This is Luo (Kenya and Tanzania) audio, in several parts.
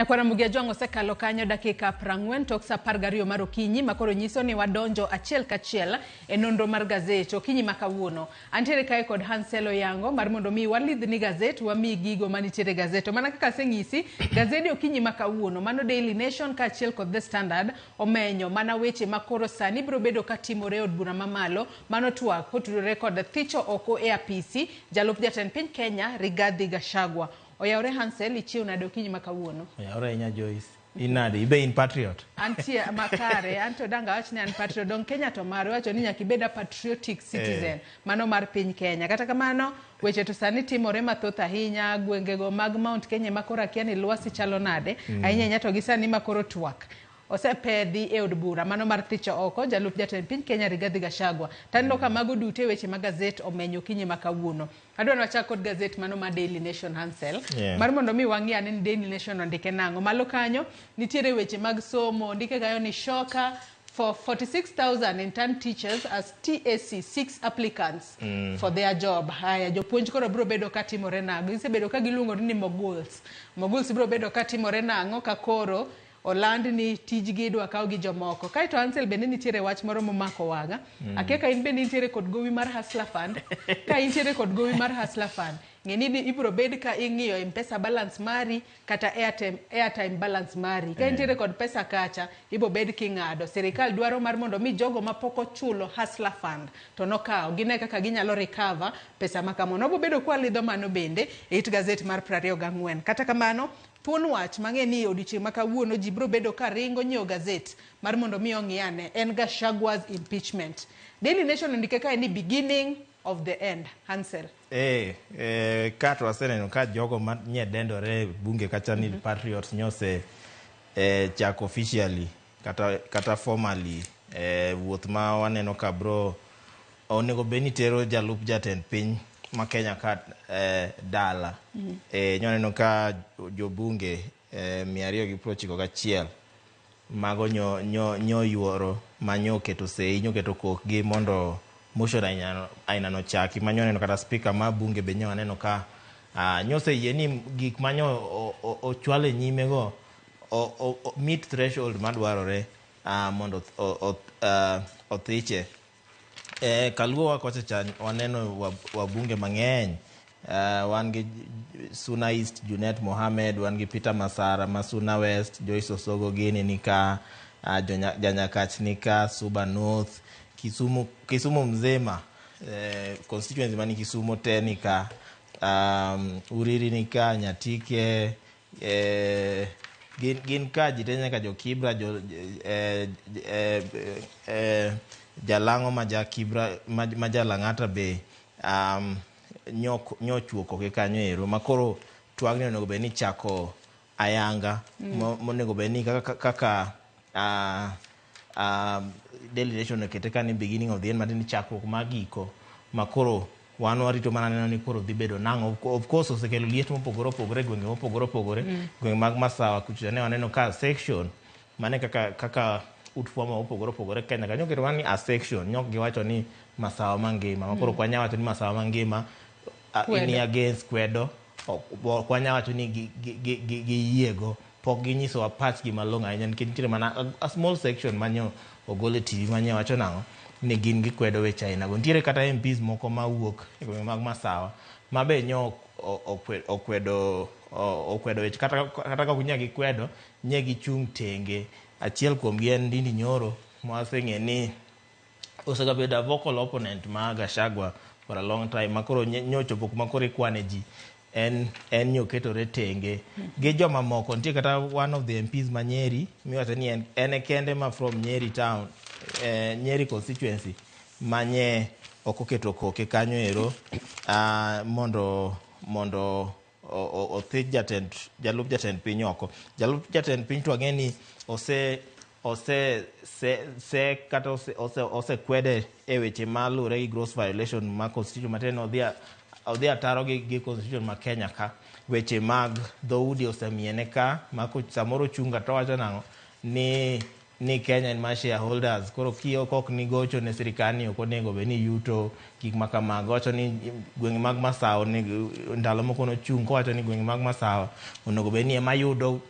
Nyakwara Mugia Jwang' osekalo kanyo dakika 40 tok saa 12 mar okinyi makoro nyiso ni wadonjo achiel kachiel e nonro mar gazet okinyi ma kawuono. Antiere kae kod Hansel Oyango mar mondo mi walidhni gazet wamiyi gigo manitiere e gazet. To mana kaka aseng'isi, gazede okinyi ma kawuono mano Daily Nation kaachiel kod The Standard omenyo mana weche ma koro sani biro bedo ka timore e od bura mamalo mano twak kotudore kod thicho oko e apisi jalup jatend piny Kenya Rigathi Gachagua. Oyawre Hansel, ichiew nade okinyi ma kawuono? Oyawre ahinya Joyce. In nade? Ibe in patriot? Antie makare, anto dang awach ni an patriot. Dong Kenya to mare wacho ni nyaka ibed a patriotic citizen. Mano mar piny Kenya. Kata kamano, weche to sani timore mathoth ahinya, gwengego mag Mount Kenya ma koro akia ni lwasi chalo nade. Ahinya ahinya to gi sani ma koro twak osepedhi e od bura mano mar thicho oko jalup jatend piny Kenya Rigathi Gachagua. Taneno ka mago duto e weche ma gazet omenyo okinyi ma kawuono. Adwa ni wachak kod gazet mano ma Daily Nation Hansel. Mar mondo mi wang'i ane ni Daily Nation ondike nang'o. Malo kanyo nitiere weche mag somo, ondike kanyo ni shoka for 46,000 intern teachers as TSC seeks applicants for their job. Haya, jopuonj koro biro bedo ka timore nang'o? Gisebedo ka giluongore ni moguls. Moguls biro bedo ka timore nang'o ka koro oland ni tijgi idwa kaw gi jomoko. Kaeto Hansel bende nitiere wach moro momako wang'a. Akia ka in bende intiere kod gowi mar Hustler Fund. Ka intiere kod gowi mar Hustler Fund, ng'e ni ibiro bed ka ing'iyo M-Pesa balance mari kata airtime balance mari. Ka intiere kod pesa kacha, ibo bed king'ado. Sirikal dwaro mar mondo mi jogo mapok ochulo Hustler Fund to nokawo, gine kaka ginyalo recover pesa ma kamano. Wabo bedo kwalidho mano bende e it gazet mar 24. Kata kamano, thuon wach mang'e ni odiochieng' ma kawuono ji biro bedo ka ringo nyiewo gazet mar mondo mi ong'i ane en Gachagua's impeachment. Daily Nation ondike kae ni beginning of the end. Hansel. Ka to waseneno ka jogo ma nye dendore e bunge kacha ni patriots nyose chako officially kata formally wuoth ma waneno ka bro onego bed ni tero jalup jatend piny ma Kenya ka dala. Nyo ka jobunge 291 mago nyo yuoro ma nyo keto sei, nyo keto kokgi mondo motion aina no chaki. Ma nyo neno kata speaker ma bunge be nyo aneno ka nyo oseyie ni gik ma nyo ochwal e nyime go meet threshold madwarore mondo othiche. Kaluowa kocha cha waneno wabunge mang'eny. Wan gi Suna East Junet Mohamed, wan gi Peter Masara ma Suna West, Joyce Osogo gini nika, Janyakach nika, Suba North, Kisumu mzima, constituency mani Kisumu te nika, Uriri nika, Nyatike, gin ka ji te nyaka jo Kibra, jo Jalang'o ma ja Kibra, ma Jalang'ata be nyo chuo koke kanyo ero. Ma koro twagni onego bed ni chako ayanga, monego bed ni kaka Daily Nation okete ka ni beginning of the end, matiende ni chakruok mar giko ma koro wan warito mana neno ni koro dhi bedo nang'o. Of course osekelo liet mopogore opogore e gwenge mopogore opogore. Gwenge mag Masawa kucha ne waneno ka section mane kaka ut fwambo mopogore opogore Kenya kanyo oketo mana ni a section, nyok giwacho ni Masawa mangima. Ma koro ok wanyal wacho ni Masawa mangima ni against kwedo, ok wanyal wacho ni giyiego. Pok ginyisowa pachgi malong'o ahinya nikech nitiere mana a small section manyo ogol e TV manye wacho nang'o ni gin gikwedo weche aina go. Nitiere kata MPs moko mawuok e gwenge mag Masawa ma be nyo okwedo weche kata ka ok nye gikwedo, nye gichung' tenge. Achiel kuomgi en Ndindi Nyoro mwaseng'e ni osegabedo a vocal opponent ma Gachagua for a long time ma koro nyochopo kuma koro ikwane ji en nyoketore tenge gi joma moko. Nitie kata one of the MPs ma Nyeri miwacho ni en e kende ma from Nyeri town, Nyeri constituency manye ok oketo koke kanyo ero mondo othich jalup jatend piny oko. Jalup jatend piny to wang'e ni ose se kata ose kwede e weche maluwore gi gross violation ma constitution matin odhi ataro gi constitution ma Kenya ka. Weche mag dhoudi osemiene ka ma samoro ochung' kata owacho nang'o ni Kenya en mar shareholders, koro kok ni gocho ne sirikal ni ok onego bed ni yuto gik ma kamago. Owacho ni gwenge mag Masawa ndalo moko nochung' kowacho ni gwenge mag Masawa onego bed ni ema yudo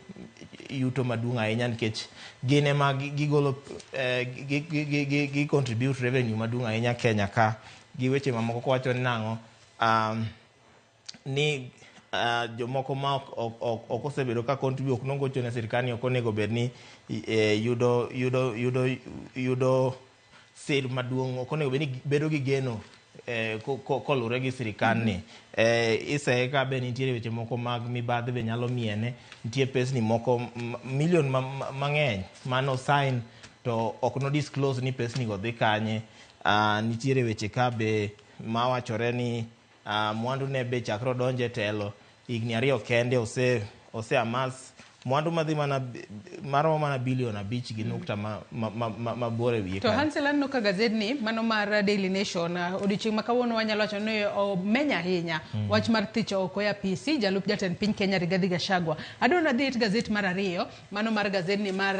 yuto maduong' ahinya nikech gin ema gigolo gi contribute revenue maduong' ahinya Kenya ka gi weche mamoko kowacho ni nang'o ni jomoko ma ok osebedo ka contribute ok nogocho ne sirkal ni ok onego bed ni yudo sir maduong' ok onego bed ni bedo gi geno kolure gi sirikal ni. Iseye ka be nitiere weche moko mag mibadhi be nyalo miene, nitie pesni moko million mang'eny mano sign to ok no disclose ni pesni go dhi kanye. Nitiere weche ka be mawachore ni mwandu ne be chakre odonje telo higni 2 kende ose amas mwandu madhi mana maromo mana bilion 5.5 mabor e wiye. To Hansel, aneno ka gazedni mano mar Daily Nation odiochieng' ma kawuono wanyalo wacho ni omenya ahinya wach mar thicho oko e apisi jalup jatend piny Kenya Rigathi Gachagua. Adwa nadhi it gazet mar 2 mano mar gazedni mar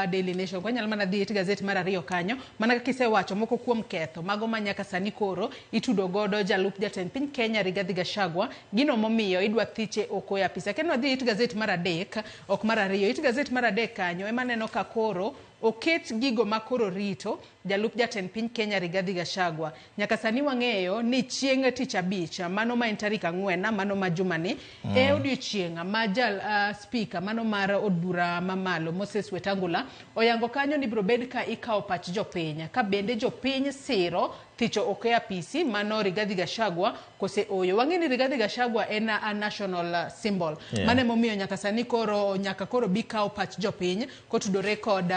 Daily Nation. Kwanyalo mana dhi it gazet mar 2 kanyo mana kaka isewacho moko kuom ketho mago ma nyaka sani koro itudo godo jalup jatend piny Kenya Rigathi Gachagua, gino momiyo idwa thiche oko e apisi. Kendo wadhi it gazet mar 3 ok mar 2. It gazet mar 3 kanyo ema neno ka koro oket gigo ma koro rito jalup jatend piny Kenya Rigathi Gachagua. Nyaka sani wang'eyo ni chieng' tich abich mano ma en tarik 4 mano ma jumani e odiochieng' ma jal speaker mano mar od bura mamalo Moses Wetangula oyango kanyo ni biro bed ka ikawo pach jopiny ka bende jopiny siro thicho oko e apisi mano Rigathi Gachagua kose oyo. Wang'e ni Rigathi Gachagua en a national symbol. Mano emomiyo nyaka sani koro nyaka koro bi kawo pach jopiny kotudore kod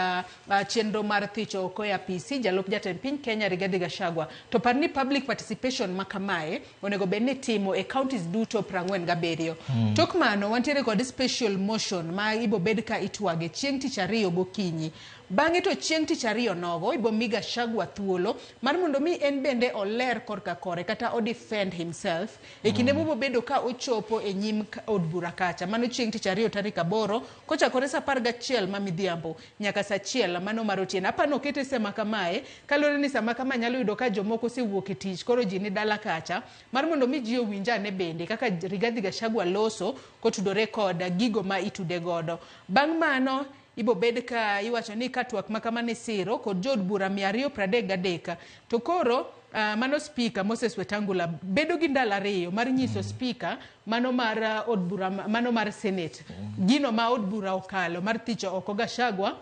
chenro mar thicho oko e apisi jalup jatend piny Kenya Rigathi Gachagua. To par ni public participation ma kamae onego bed ni timo e counties duto 47. Tok mano wantiere kod special motion ma ibo bed ka itwage chieng' tich ariyo gokinyi. Bang'e to chieng' tich ariyo nogo ibo mi Gachagua thuolo mar mondo mi en bende oler korka kore kata o defend himself e kinde mobo bedo ka ochopo e nyim od bura kacha. Mano chieng' tich ariyo tarik 8 kochakore saa 11 ma midhiambo nyaka saa 1 mano mar otieno. Apani okete sama kamae kaluwore ni sama kama nyalo yudo ka jomoko osewuok e tich koro ji ni dala kacha mar mondo mi ji owinj ane bende kaka Rigathi Gachagua loso kotudore kod gigo ma itude godo. Bang' mano ibo bed ka iwacho ni ka twak ma kama ne siro kod jood bura 233 to koro mano speaker Moses Wetangula bedo gi ndalo 2 mar nyiso speaker mano mar od bura mano mar Senate gino ma od bura okalo mar thicho oko Gachagua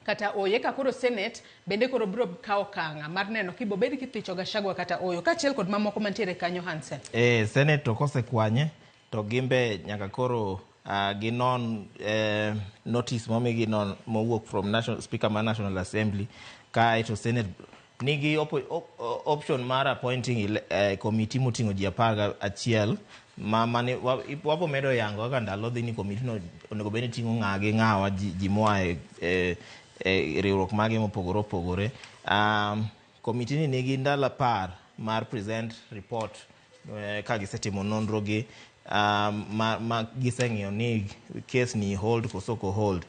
kata oye. Ka koro Senate bende koro biro kawo okang' mar neno kibo bed kithicho Gachagua kata oyo kaachiel kod mamoko mantiere kanyo Hansel. Senate to kosekwanye to gimbe nyaka koro ginon notice momigi non mowuok from national speaker mar National Assembly. Kae to Senate nigi option mar appointing committee moting'o ji 11 ma mane wapo medo yango kaka ndalo dhi ni committee no onego bed ni ting'o ng'a gi ng'awa ji moa e riwruok mage mopogore opogore. Committee ni nigi ndalo 10 mar present report ka gisetimo nonro gi ma giseng'iyo ni case ni hold koso ok hold.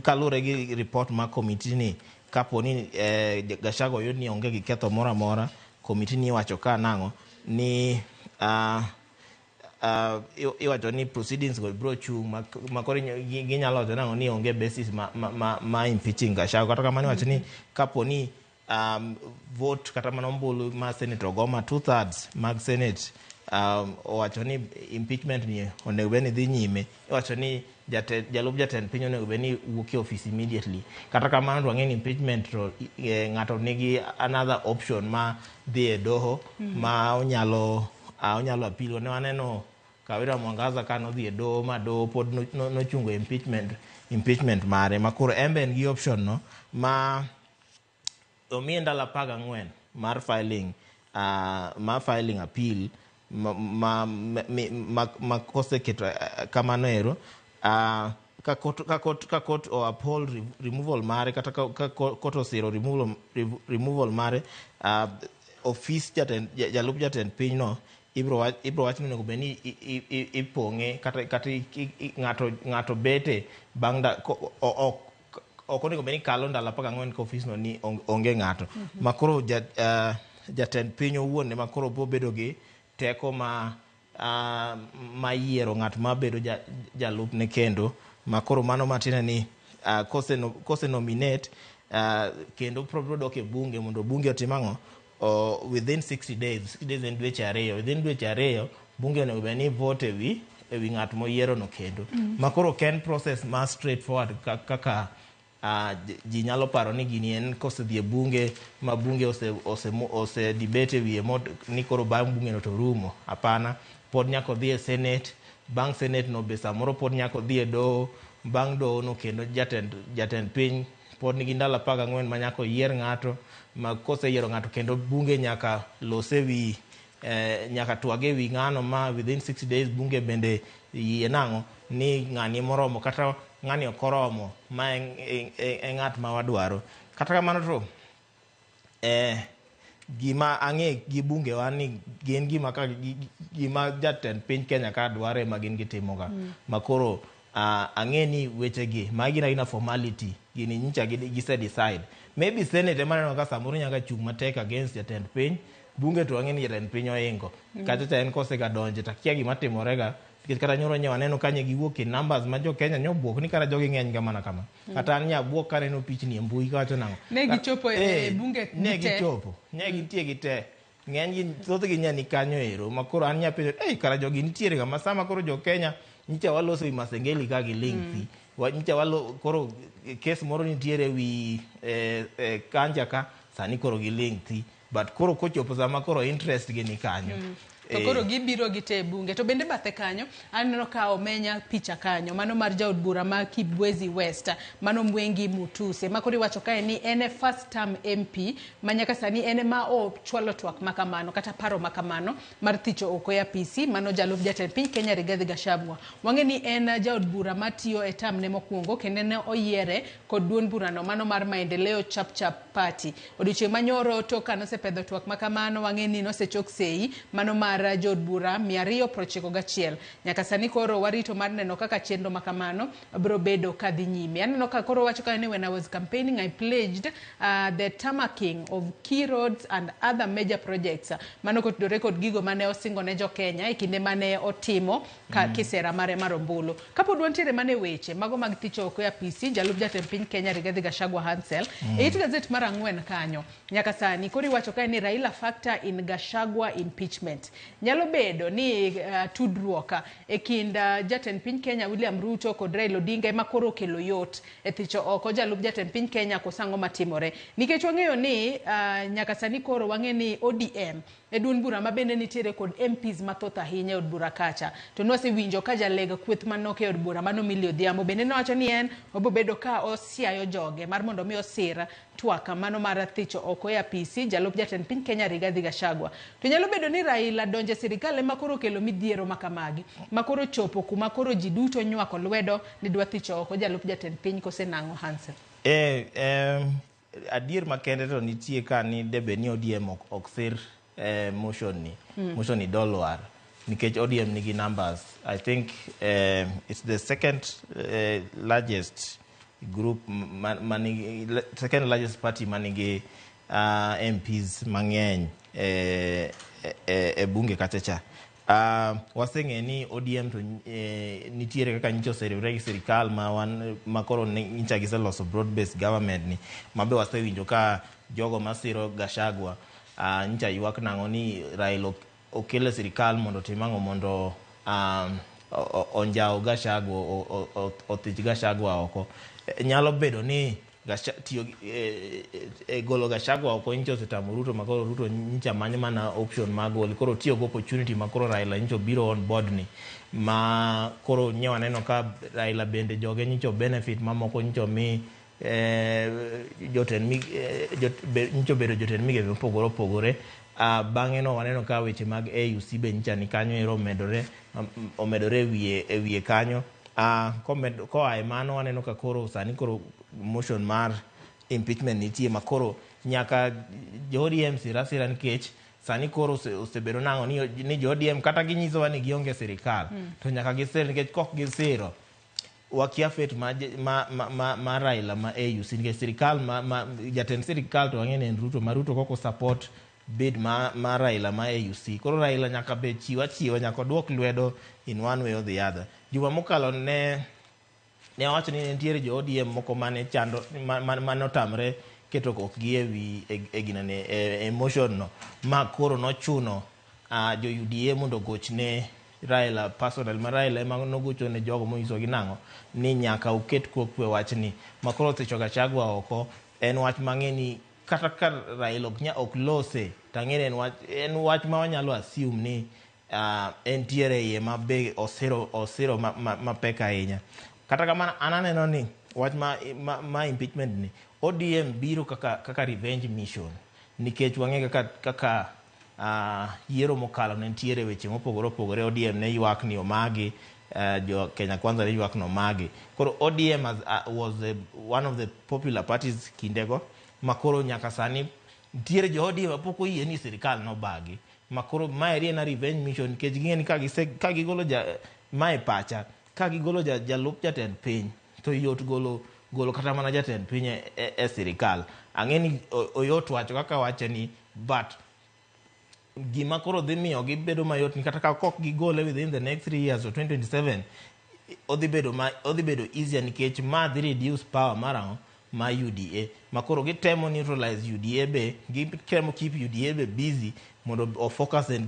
Kaluwore gi report ma committee ni kapo ni Gachagua oyud ni onge gi ketho moro amora, committee ni iwacho ka nang'o ni iwacho ni proceedings go biro chung' ma koro ginyalo wacho nang'o ni onge basis ma impeaching Gachagua. Kata kamano iwacho ni kapo ni vote kata mana ombulu ma Senate ogo ma 2/3 mag Senate owacho ni impeachment ni onego bed ni dhi nyime, iwacho ni jalup jatend piny onego bed ni wuok e office immediately. Kata kamano to wang'e ni impeachment to ng'ato nigi another option ma dhi e doho ma onyalo appeal. Ne waneno Kawira Mwangaza ka nodhi e doho ma doho pod nochungo impeachment mare ma koro en be en gi option no ma omiye ndalo 14 mar filing ma filing appeal ma koseketo kamano ero ka court o uphold removal mare kata ka court osiro removal mare, ofis jatend jalup jatend piny no ibro wach ni onego bed ni ipong'e kata ng'ato bete bang' ok onego bed ni kalo ndalo 14 ka ofis no ni onge ng'ato ma koro jatend piny owuon ema koro biro bedo gi teko ma yiero ng'at ma bedo jalupne kendo. Ma koro mano matiende ni kose nominate kendo bro dok e bunge mondo bunge otim ang'o within 60 days. 60 days en dweche 2. Within dweche 2 bunge onego bed ni vote ewi ng'at moyiero no kendo. Ma koro ok en process ma straightforward kaka ji nyalo paro ni gini en kosedhi e bunge ma bunge ose debate e wiye ni koro bang' bunge no to rumo. Hapana, pod nyaka odhi e senate, bang' senate no be samoro pod nyaka odhi e doho, bang' doho no kendo jatend piny pod nigi ndalo 14 ma nyaka oyier ng'ato, ma koseyiero ng'ato kendo bunge nyaka lose wi nyaka twag e wi ng'ano ma within 60 days bunge bende yie nang'o ni ng'ani moromo kata ng'ani ok oromo ma en ng'at ma wadwaro. Kata kamano to gima ang'e gi bunge wa ni gin gima ka gima jatend piny Kenya ka dwaro ema gin gitimoga. Ma koro ang'e ni wechegi magi gin agina formality, gini nyicha gise decide. Maybe senate ema aneno ka samoro nyaka chung' matek against jatend piny, bunge to ang'e ni jatend piny oingo. Kacha cha en kosega donje to akia gima timorega nikech kata nyoro nye waneno ka nye giwuok e numbers ma jo Kenya nyobuok ni kara jogi ng'eny ga mana kama. Kata an nyabuok kaneno pichni e mbui kawacho nang'o. Ne gichopo e bunge ne gite. Gichopo. Ne gintie gi te. Ng'eny gi thothgi nya ni kanyo ero ma koro an nyapenjo, kara jogi nitiere ga ma sama koro jo Kenya nyicha waloso wi Masengeli ka giling' thi. Nyicha walo koro kes moro nitiere wi Kanja ka sani koro giling' thi. But koro kochopo sama koro interest gi ni kanyo. To koro gibiro gite e bunge. To bende bathe kanyo, aneno ka omenya picha kanyo, mano mar jaod bura ma Kibwezi West, mano Mwengi Mutuse. Ma koro iwacho kae ni en e first term MP, ma nyaka sani en ema ochwalo twak makamano, kata paro makamano, mar thicho oko e apisi, mano jalup jatend piny Kenya Rigathi Gachagua. Wang'e ni en jaod bura matiyo e term ne mokwongo, kendo ne oyiere kod duond burano, mano mar Maendeleo Chap Chap Party. Odiochieng' manyoro tok ka nosepedho twak makamano, wang'e ni nosechok sei, mano mar jood bura 291. Nyaka sani koro warito mar neno kaka chenro makamano biro bedo kadhi nyime. Aneno ka koro wacho ka ni when I was campaigning I pledged the tarmacking of key roads and other major projects. Mano kotudore kod gigo mane osingo ne jo Kenya e kinde mane otimo ka kisera mare mar ombulu. Kapod wantiere mane weche mago mag thicho oko e apisi jalup jatend piny Kenya Rigathi Gachagua Hansel e it gazet mar 4 kanyo. Nyaka sani koro iwacho kae ni Raila factor in Gachagua impeachment. Nyalo bedo ni tudruok e kind jatend piny Kenya William Ruto kod Raila Odinga ema koro okelo yot e thicho oko jalup jatend piny Kenya koso ang'o matimore. Nikech wang'eyo ni nyaka sani koro wang'e ni ODM e duond bura ma bende nitiere kod MPs mathoth ahinya e od bura kacha. To nwasewinjo ka jaleg kweth manok e od bura mano Millie Odhiambo bende nowacho ni en obobedo ka osiayo joge mar mondo mi osir twak mano mar thicho oko e apisi jalup jatend piny Kenya Rigathi Gachagua. To nyalo bedo ni Raila donjo e sirikal ema koro okelo midhiero makamagi, ma koro chopo kuma koro ji duto nywako lwedo ni dwa thicho oko jalup jatend piny kose nang'o Hansel? Adier makende to nitie ka ni debe ni ODM ok sir motion ni. Motion ni dolwar nikech ODM nigi numbers. I think it's the second largest group manigi, second largest party manigi MPs mang'eny e bunge kacha cha. Waseng'e ni ODM to nitiere kaka nyicha oseriwre gi sirikal ma wan ma koro nyicha giseloso broad based government ni mabe wasewinjo ka jogo masiro Gachagua nyicha ywak nang'o ni Raila okele sirikal mondo otim ang'o mondo onjaw Gachagua, othich Gachagua oko. Nyalo bedo ni tiyo golo Gachagua oko nyicha osetamo Ruto ma koro Ruto nyicha manyo mana option mar gole koro tiyo gi opportunity ma koro Raila nyicha obiro on board ni ma koro nye waneno ka Raila bende joge nyicha benefit mamoko nyicha omi jotend nyicha obedo jotend migepe mopogore opogore. Bang'e no waneno ka weche mag AUC be nyicha ni kanyo ero omedore e wiye kanyo. Koa e mano waneno ka koro sani koro motion mar impeachment nitie ma koro nyaka jo ODM sir asira nikech sani koro osebedo nang'o ni jo ODM kata ginyisowa ni gionge sirikal to nyaka gisir nikech kok gisiro wakia fate ma Raila ma AUC nikech sirikal ma jatend sirikal to wang'e ni en Ruto ma Ruto koko support bid ma Raila ma AUC koro Raila nyaka bed chiwa chiwa nyaka oduok lwedo in one way or the other. Juma mokalo ne Ne owacho ni nitiere jo ODM moko mane chando mane otamre keto kokgi e wi e ginene e motion no, ma koro nochuno jo UDA mondo ogochne Raila personal, ma Raila ema nogocho ne jogo monyisogi nang'o ni nyaka uket koko e wachni. Ma koro thicho Gachagua oko en wach mang'e ni kata ka Raila ok lose, tang'e ni en wach ma wanyalo assume ni entiere iye ma be osiro mapek ahinya. Kata kamano, an aneno ni wach ma impeachment ni ODM biro kaka revenge mission, nikech wang'e kaka yiero mokalo ne nitiere weche mopogore opogore. ODM ne ywak ni omagi, jo Kenya Kwanza ne ywak ni omagi. Koro ODM was one of the popular parties kindego, ma koro nyaka sani nitiere jo ODM mapok oyie ni sirikal nobagi. Ma koro maeri en a revenge mission, nikech ging'e ni ka gigolo ja mae pacha, ka gigolo jalup jatend piny, to yot golo kata mana jatend piny e sirikal. Ang'e ni oyot wacho kaka wache ni, but gima koro dhi miyo gibedo mayot ni kata ka kok gigole within the next 3 years or 2027, odhi bedo easier, nikech ma dhi reduce power mar ang'o ma UDA. Ma koro gitemo neutralize UDA, be gitemo keep UDA be busy mondo o focus e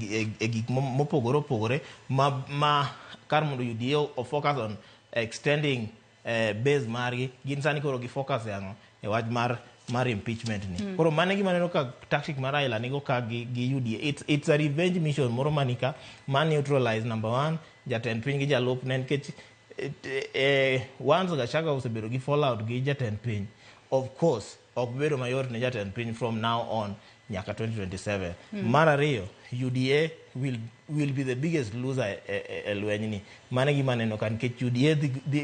gik mopogore opogore, ma kar mondo UDA o focus on extending base margi, gin sani koro gi focus e ang'o, e wach mar impeachment ni. Koro mano e gima aneno ka tactic mar Raila nigo ka gi UDA. It's a revenge mission moro manika ma neutralize number one jatend piny gi jalupne, nikech once Gachagua osebedo gi fallout gi jatend piny, of course ok bedo mayot ne jatend piny from now on nyaka 2027. Mar ariyo, UDA will be the biggest loser e lweny ni. Mano e gima aneno ka, nikech UDA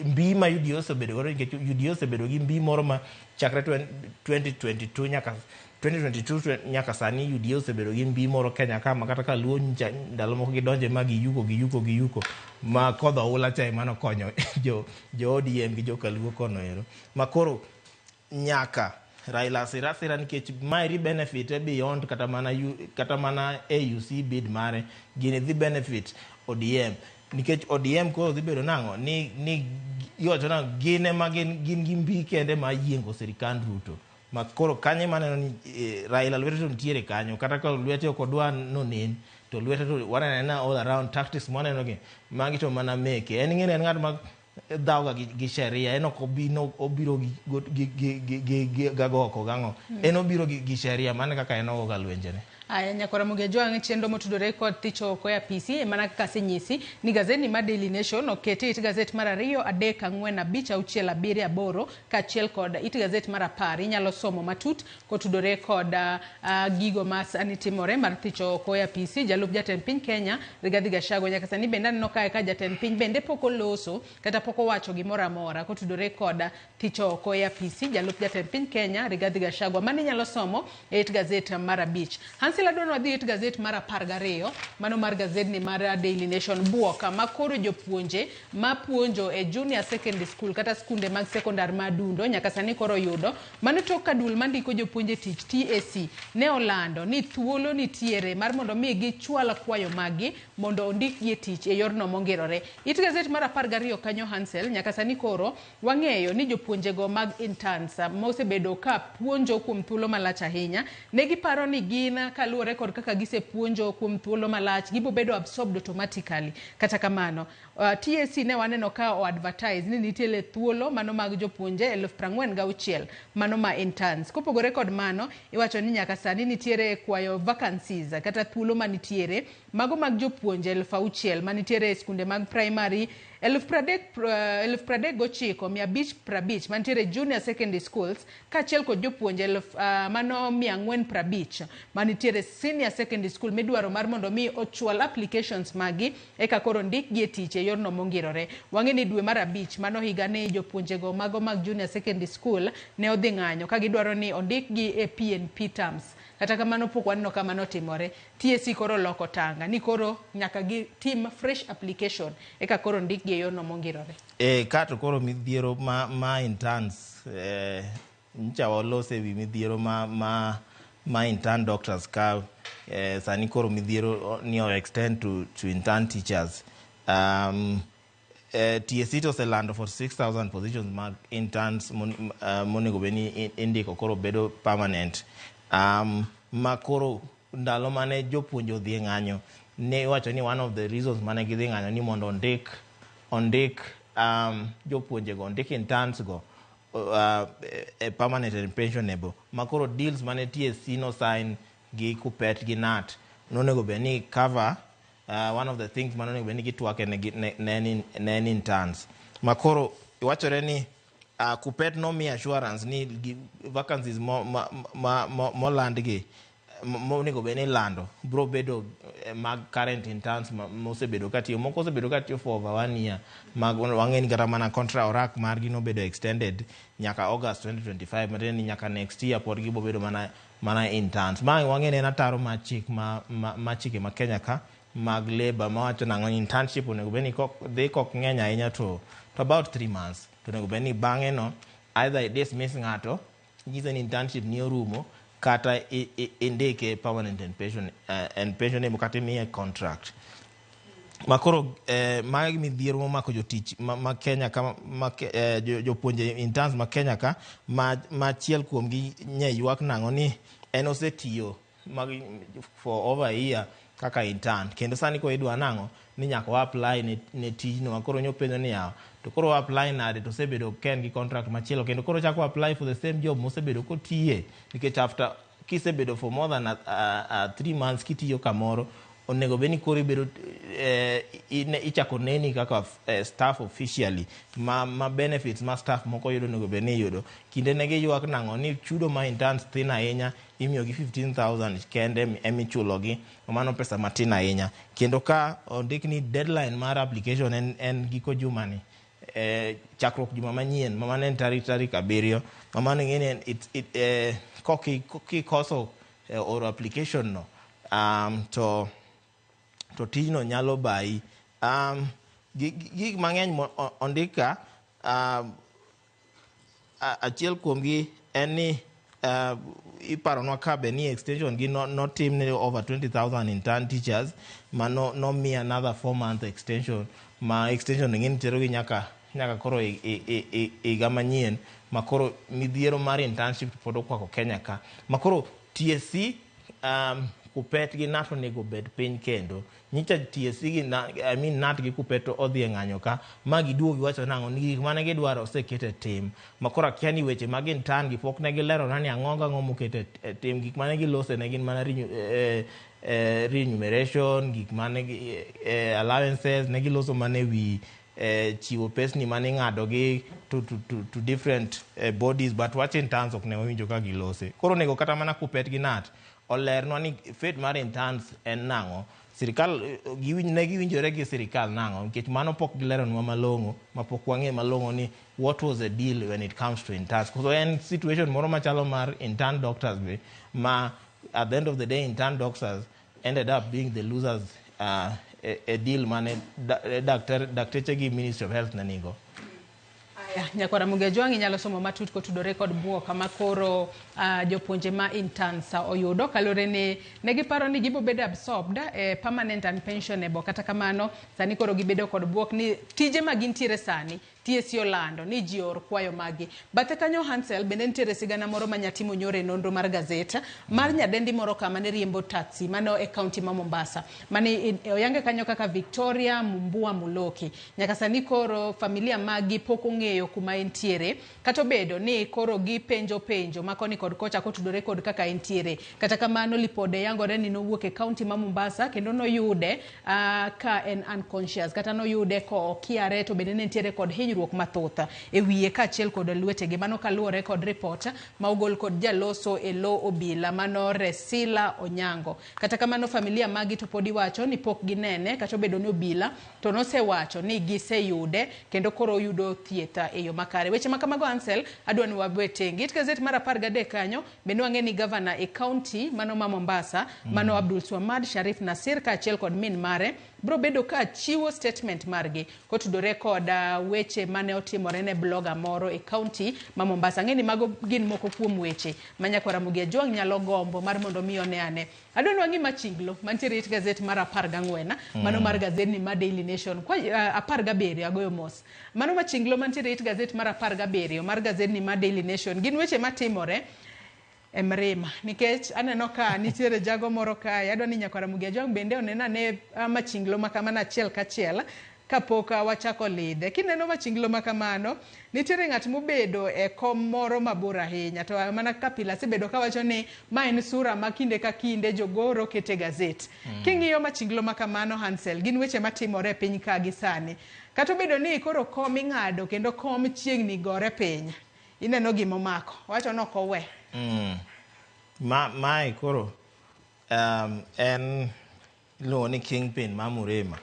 mbi ma UDA osebedo godo, nikech UDA osebedo gi mbi moro ma chakre 2022 nyaka 2022 nyaka sani, UDA osebedo gi mbi moro Kenya kama kata ka Luo nyicha ndalo moko gidonje ma giyuko giyuko giyuko ma kodh oula cha ema nokonyo jo ODM gi joka Luo kono ero. Ma koro nyaka Raila sira sira, nikech maeri benefit e beyond kata mana AUC bid mare. Gini dhi benefit ODM, nikech ODM koro dhi bedo nang'o ni iwacho nang'o, gin ema gin gi mbi kende ma yiengo sirikand Ruto. Ma koro kanyo ema aneno ni Raila lwete to nitiere kanyo, kata ka lwete ok odwa nonen, to lwete to waneno anena all around. Tactics mwaneno gi magi to mana meke en ing'e ni en ng'at ma dhawoga gi sheria. En ok obi no, obiro gi gagoko gang'o, en obiro gi sheria. Mano e kaka en ogoga lwenjene. Aya, nyakwara Mugejo, chenro motudore kod thicho oko e apisi, mana kaka asenyisi ni gazeti mar Daily Nation okete it gazet mar 2, 3, 4, 5, 6, 7, 8 kaachiel kod it gazet mar 10. Inyalo somo matut kotudore kod gigo ma sani timore mar thicho oko e apisi jalup jatend piny Kenya Rigathi Gachagua. Nyaka sani bende aneno kae ka jatend piny bende pok oloso kata pok owacho gimoro amora kotudore kod thicho oko e apisi jalup jatend piny Kenya Rigathi Gachagua. Mano inyalo somo e it gazet mar 5. Hansel, adwaro wadhi e it gazet mar 12, mano mar gazedni mar Daily Nation. Buok ma koro jopuonje mapuonjo e junior secondary school kata skunde mag sekondar ma Dundo nyaka sani koro yudo mano tok ka duol mandiko jopuonje tich TSC ne olando ni thuolo nitiere mar mondo mi gichwal kwayo maggi mondo ondikgi e tich e yorno mongirore. It gazet mar 12 kanyo, Hansel, nyaka sani koro wang'eyo ni jopuonjego mag interns mosebedo ka puonjo kuom thuolo malach ahinya ne giparo ni gin kaluwore kod kaka gisepuonjo kuom thuolo malach gibobedo absorbed automatically. Kata kamano, TSC ne waneno ka o advertise ni nitiere thuolo mano mag jopuonje 46,000 mano ma interns. Kopogore kod mano, iwacho ni nyaka sani nitiere kwayo vacancies kata thuolo manitiere mago mag jopuonje 6,000 manitiere e skunde mag primary, 39,550 mantiere junior secondary schools, kaachiel kod jopuonje mano 450 manitiere senior secondary school midwaro mar mondo mi ochwal applications magi eka koro ndikgi e tich e yorno mongirore. Wang'e ni dwe mar abich mano higa ni jopuonjego mago mag junior secondary school ne odhi ng'anyo ka gidwaro ni ondikgi e PNP terms. Kata kamano, pok waneno ka mano timore. TSC koro loko tanga ni koro nyaka gitim fresh application eka koro ndikgi e yorno mongirore. E ka to koro midhiero ma interns, ncha walose wi midhiero ma intern doctors ka sani koro midhiero ni o extend to intern teachers. TSC to oselando 46,000 positions mag interns monego bed ni indiko koro bedo permanent. Ma koro ndalo mane jopuonje odhi e ng'anyo, ne iwacho ni one of the reasons mane gidhi ng'anyo ni mondo ondik jopuonjego, ondik interns go permanent and pensionable. Ma koro deals mane TSC no sign gi Kuppet gi KNUT nonego bed ni cover one of the things mane onego bed ni gitwake ne en interns. Ma koro wachore ni Kuppet nomiyo assurance ni vacancies moland gi monego bed ni ilando bro bedo mag current interns mosebedo katiyo, moko osebedo katiyo for over one year, mag wang'e ni kata mana contract orak margi nobedo extended nyaka August 2025, matiende ni nyaka next year pod gibo bedo mana interns. Ma wang'e ni en ataro mar chik ma chike ma Kenya ka mag labor mawacho nang'o ni internship onego bed ni dhi kok ng'eny ahinya to about 3 months, to onego bed ni bang'e no either i dismiss ng'ato, nyiso ni internship ni orumo, kata indike permanent and pensionable, kata imiye contract. Makoro magi midhiero momako jotich ma Kenya ka ma, jopuonje interns ma Kenya ka ma achiel kuomgi nye ywak nang'o ni en osetiyo mag, for over a year kaka intern, kendo sani koro idwa nang'o ni nyaka wa apply ne tijno. Ma koro nyopenjo ni yawa, to koro wa apply nade to osebedo ka en gi contract machielo, kendo koro chako apply for the same job mosebedo kotiye, nikech after kisebedo for more than 3 months kitiyo kamoro, onego bed ni koro ibedo ichako neni kaka staff officially, ma benefits ma staff moko yudo onego bed ni iyudo. Kinde ne giywak nang'o ni chudo ma interns thin ahinya, imiyogi 15,000 kende emichulogi, mano pesa matin ahinya. Kendo ka ondik ni deadline mar application en giko jumani, chakruok juma manyien, ma mano en tarik 7, ma mano ing'e ni kikoso oro application no, to tijno nyalo bayi. Gik mang'eny ondik ka, achiel kuomgi en ni iparonwa ka be ni extension gi notim ne over 20,000 intern teachers ma nomi another 4 month extension, ma extension ing'e ni terogi nyaka koro higa manyien. Ma koro midhiero mar internship pod okwako Kenya ka. Ma koro TSC, Kuppet gi KNUT onego bed piny kendo. Nyicha TSC gi na, I mean KNUT gi Kuppet odhi e ng'anyo ka ma giduogo giwacho nang'o ni gik mane gidwaro oseket e tim. Ma koro akia ni weche mag intern gi pok ne gilerona ni ang'o gang'o moket e tim. Gik mane gilose ne gin mana remuneration, gik mane allowances, ne giloso mana e wi chiwo pesni mane ing'ado gi to different bodies, but wach interns ok ne wawinjo ka gilose. Koro onego kata mana Kuppet gi KNUT olernwa ni fate mar interns en nang'o, sirikal ne giwinjore gi sirikal nang'o, nikech mano pok gileronwa malong'o, ma pok wang'e malong'o ni what was the deal when it comes to interns. So en situation moro machalo mar intern doctors be, ma at the end of the day intern doctors ended up being the losers e deal mane dakteche gi Ministry of Health ne nigo. Aya, nyakwara Mugejwang', inyalo somo matut kotudore kod buok ma koro jopuonje ma interns oyudo kaluwore ni ne giparo ni gibo bedo absorbed e permanent and pensionable. Kata kamano sani koro gibedo kod buok ni tije ma gintiere sani TSC olando ni ji oor kwayo magi. Bathe kanyo Hansel bende nitiere sigana moro ma nyatimo nyoro e nonro mar gazet mar nyadendi moro kama ne riembo taxi mano e kaunti ma Mombasa mane oyange kanyo kaka Victoria Mumbua Muloki. Nyaka sani koro familia magi pok ong'eyo kuma entiere, kata obedo ni koro gipenjo penjo ma koni kod kocha kotudore kod kaka entiere. Kata kamano lipode yangore ni nowuok e kaunti ma Mombasa kendo noyude ka en unconscious, kata noyude ko okiare, to bende ne nitiere kod hinyruok mathoth e wiye kaachiel kod lwetege. Mano kaluwore kod ripot ma ogol kod jaloso e lo obila mano Resila Onyango. Kata kamano familia magi to pod iwacho ni pok ginene, kata obedo ni obila to nosewacho ni giseyude kendo koro oyudo thieth e yo makare. Weche ma kamago Ansel adwa ni wabe tenge. It gazet mar 13 kanyo bende wang'e ni gavana e kaunti mano ma Mombasa mano Abdul Swamad Sharif Nasir kaachiel kod min mare Biro bedo ka chiwo statement margi kotudore kod weche mane otimore ne blogger moro e county ma Mombasa. Ang'e ni mago gin moko kuom weche ma nyakwar Ramogi Ajwang' nyalo gombo mar mondo mi one ane. Adwa ni wang'i machinglo mantiere it gazet mar 14, mano mar gazet ni mar Daily Nation. Kwa 17 agoyo mos. Mano machinglo mantiere it gazet mar 17 mar gazet ni mar Daily Nation. Gin weche matimore e Mrima nikech aneno ka nitiere jago moro kae. Adwa ni nyakwar Ramogi Ajwang' bende onen ane machinglo ma kamano achiel kachiel kapok wachako lidhe. Kineno machinglo ma kamano, nitiere ng'at mobedo e kom moro mabor ahinya. To mana kaka pile asebedo kawacho ni ma en sura ma kinde ka kinde jogoro kete gazet. King'iyo machinglo ma kamano, Hansel, gin weche matimore e piny ka gi sani. Kata obedo ni koro kom ing'ado kendo kom chiegni gore piny, ineno gimomako. Owacho ni ok owe. Mae koro en iluongo ni kingpin ma Murima.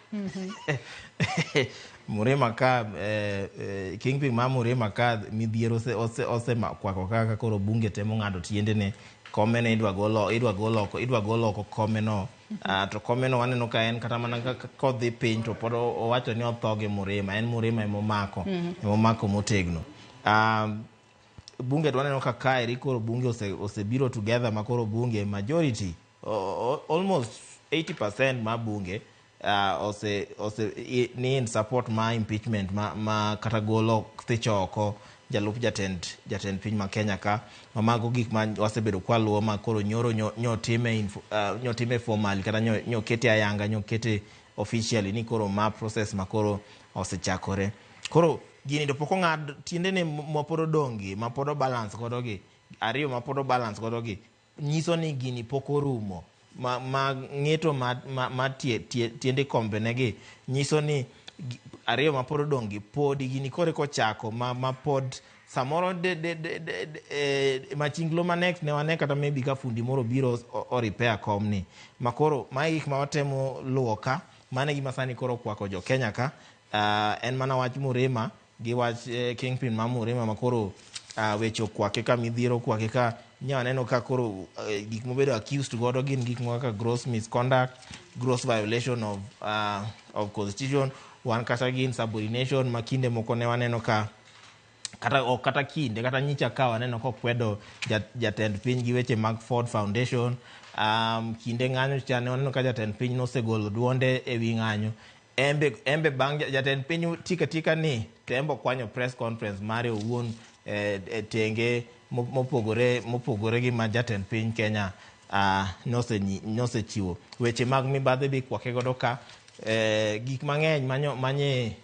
Murima ka kingpin ma Murima ka midhiero ose kwako kaka koro bunge temo ng'ado tiendene komene idwa gol oko komeno. To komeno waneno ka en kata mana kodhi piny to pod owacho ni otho gi Murima, en Murima emomako emomako motegno. Bunge to waneno ka kaeri koro bunge osebiro together ma koro bunge majority almost 80% ma bunge ose ni in support ma impeachment ma kata golo thicho oko jalup jatend piny ma Kenya ka ma mago gik ma wasebedo kwaluwo ma koro nyoro nyotime formally kata nyokete ayanga, nyokete officially ni koro ma process ma koro osechakore. Koro gini to pok ong'ad tiendene ma pod odong' gi ma pod o balance godo gi ariyo ma pod o balance godo gi nyiso ni gini pok orumo ma ng'eto ma tiende kombe negi nyiso ni ariyo ma pod odong' gi podi gini koro kochako ma pod samoro de machinglo ma next ne wane kata maybe ka fundi moro biro o repair komni ma koro mae gik ma watemo luwo ka. Mano e gima sani koro okwako jo Kenya ka. En mana wach Murima gi wach kingpin ma Murima ma koro weche okwake ka midhiero okwake ka nya waneno ka koro gik mobedo accused godo gin gik moko kaka gross misconduct, gross violation of constitution, wan kata gi insubordination ma kinde moko ne waneno ka kata ok kata kinde kata nyicha ka waneno kokwedo jatend piny gi weche mag Ford Foundation. Kinde ng'anyo cha ne waneno ka jatend piny nosegolo duonde e wi ng'anyo embe bang' jatend piny tika tika ni to embe okwanyo press conference mare owuon e tenge mopogore gi ma jatend piny Kenya nosechiwo. Weche mag mibadhi be ikwake godo ka gik mang'eny manye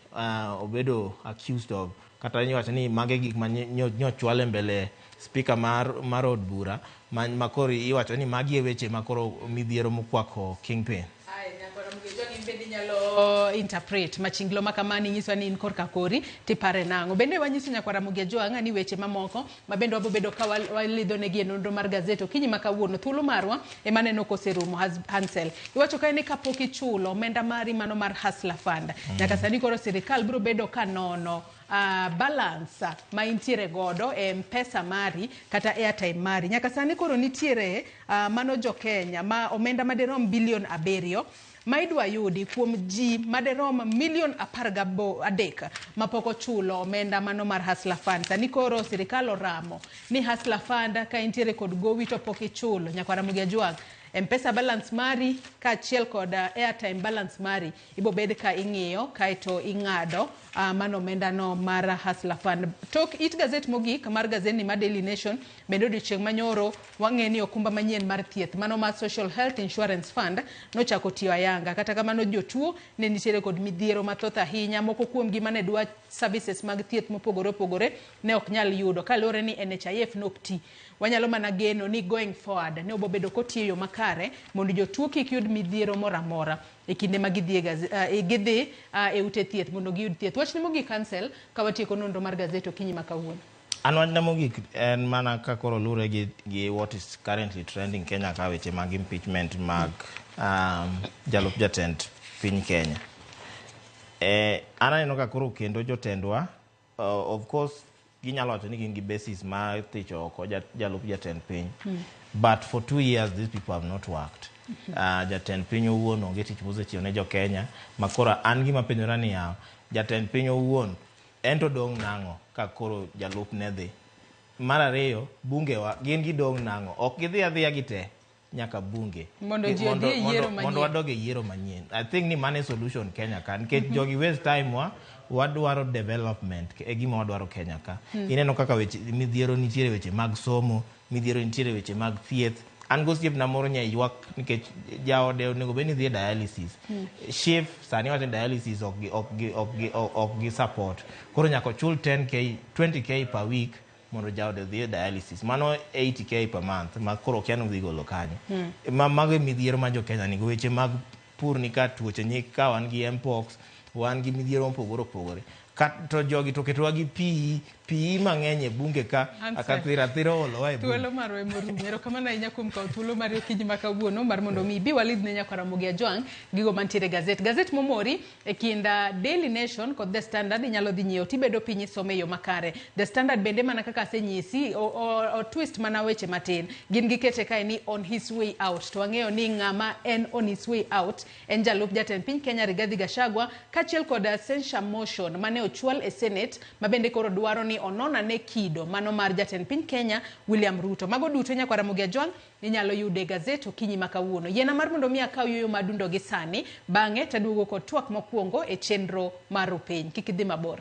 obedo accused of kata iwacho ni mage gik ma nyochwal e mbele speaker mar od bura ma koro iwacho ni magi e weche ma koro midhiero mokwako kingpin. Ae, nyakwara Mgejo, in bende inyalo interpret machinglo ma kamano inyiso ni in korka kori tipare nang'o. Bende wanyiso nyakwara Mugejo ang'a ni weche mamoko ma bende wabobedo ka walidho negi e nonro mar gazet okinyi ma kawuono. Thuolo marwa ema neno koserumo. Hansel iwacho kae ni kapok ichulo omenda mari mano mar Hustler Fund, nyaka sani koro sirikal biro bedo ka nono balance ma intiere godo e Mpesa mari kata airtime mari. Nyaka sani koro nitiere mano jo Kenya ma omenda madirom bilion 7 ma idwa yudi kuom ji maderom milion 13 mapok ochulo omenda mano mar Hustler Fund. Sani koro sirikal oramo ni Hustler Fund ka intiere kod gowi to pok ichulo, nyakwara Mugia Jwang', Mpesa balance mari kaachiel kod airtime balance mari ibo bed ka ing'iyo kaeto ing'ado mano omenda no mar Hustler Fund. Tok it gazet mogik mar gazetni mar Daily Nation bende odiochieng' manyoro wang'e ni okumba manyien mar thieth mano mar Social Health Insurance Fund nochako tiyo ayanga. Kata kamano jotuo ne nitiere kod midhiero mathoth ahinya. Moko kuomgi mane dwa services mag thieth mopogore opogore ne ok nyal yudo kaluwore ni NHIF nok ti. Wanyalo mana geno ni going forward ne obobedo kotiyo e yo makare mondo jotuo kik yud midhiero moro amora e kinde ma gidhi e ute thieth mondo giyud thieth. Wachni mogik, Hansel, ka watieko nonro mar gazet okinyi ma kawuono. An wachna mogik en mana ka koro lure gi what is currently trending Kenya ka weche mag impeachment mag jalup jatend piny Kenya. An aneno ka koro kendo jotendwa, of course Ginyalo wacho ni gin gi basis mar thicho oko jalup jatend piny. But for 2 years these people have not worked. Jatend piny owuon onge tich mosechiwo ne jo Kenya. Makoro an gima penjora niya, jatend piny owuon en to dong' nang'o ka koro jalup ne dhi? Mar ariyo, bunge wa gin gidong' nang'o? Ok gidhi adhiya gite nyaka bunge. Mondo ji odhi e yiero Mondo manyien. Wadog e yiero manyien. I think ni mano e solution Kenya ka nikech jogi waste time wa. Wadwaro development e gima wadwaro Kenya ka. Ineno kaka weche midhiero nitiere, weche mag somo, midhiero nitiere, weche mag thieth. An gosiepna moro nya ywak nikech jaode onego bed ni dhi e dialysis. SHIF sani wacho ni dialysis ok gi support. Koro nyaka ochul 10K, 20K per week mondo jaode odhi e dialysis. Mano 80K per month ma koro okia ni odhi golo kanyo. Ma mago e midhiero ma jo Kenya nigo. Weche mag pur ni ka, tuoche ni ka, wan gi mpox, wan gi midhiero mopogore opogore. Ka, to jogi to ketowa gi PE PE mang'eny e bunge ka. Answer. Akathira thira oolowa e bunge. Thuolo marwa ema orumo. Erokamano ahinya kuom kawo thuolo mari okinyi ma kawuono mar mondo mi ibi walidh ne nyakwar Ramogi Ajwang' gigo mantiere e gazet. Gazet momori e kind Daily Nation kod The Standard inyalo dhi nyiewo tibedo piny isome e yo makare. The Standard bende, mana kaka asenyisi, o twist mana weche matin. Gin gikete kae ni "On his way out". To wang'eyo ni ng'ama en on his way out en jalup jatend piny Kenya Rigathi Gachagua, kaachiel kod censure motion mane ochwal e Senate ma bende koro dwaro ni onon ane kido mano mar jatend piny Kenya William Ruto. Mago duto, nyakwar Ramogi Ajwang', inyalo yudo e gazet okinyi ma kawuono. Yiena mar mondo mi akaw yueyo madundo gi sani, bang'e taduogo kod twak mokwongo e chenro mar Rupiny. Kik idhi mabor.